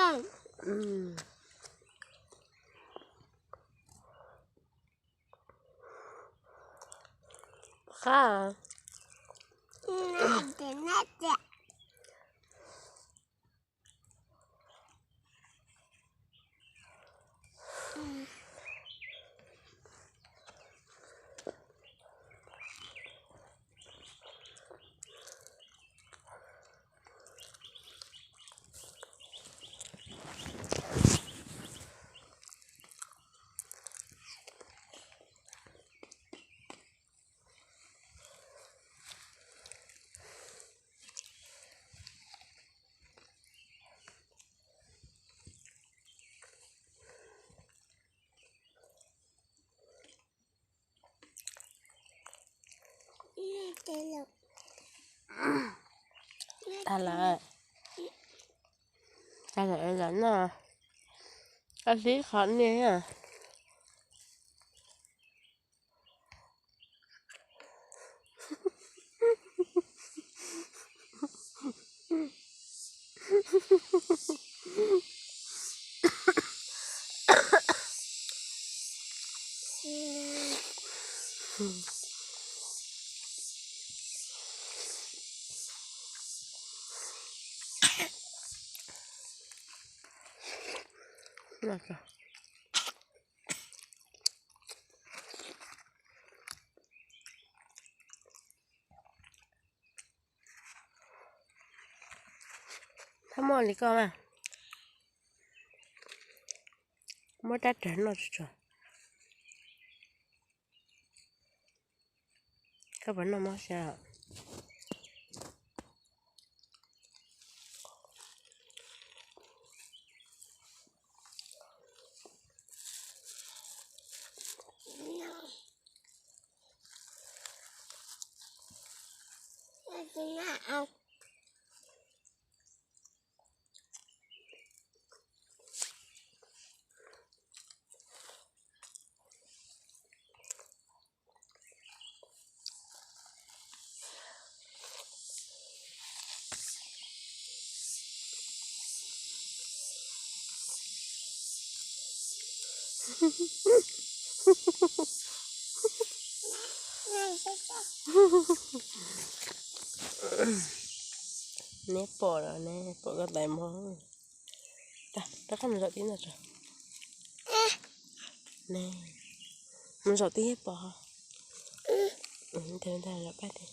Qab. Tag lawm. Tag lawm, lawm no. Koj hlib qhov niag. Txhob muaj li koj mas. Muab rab rawg noj tsuag tsuag. Koj puas noj mov siab? Neb pom los neb pom koj tais mog. Rov qab mus zaum tib no tso. Mus zaum tib pom. Ntag ntag, zaum pab tib.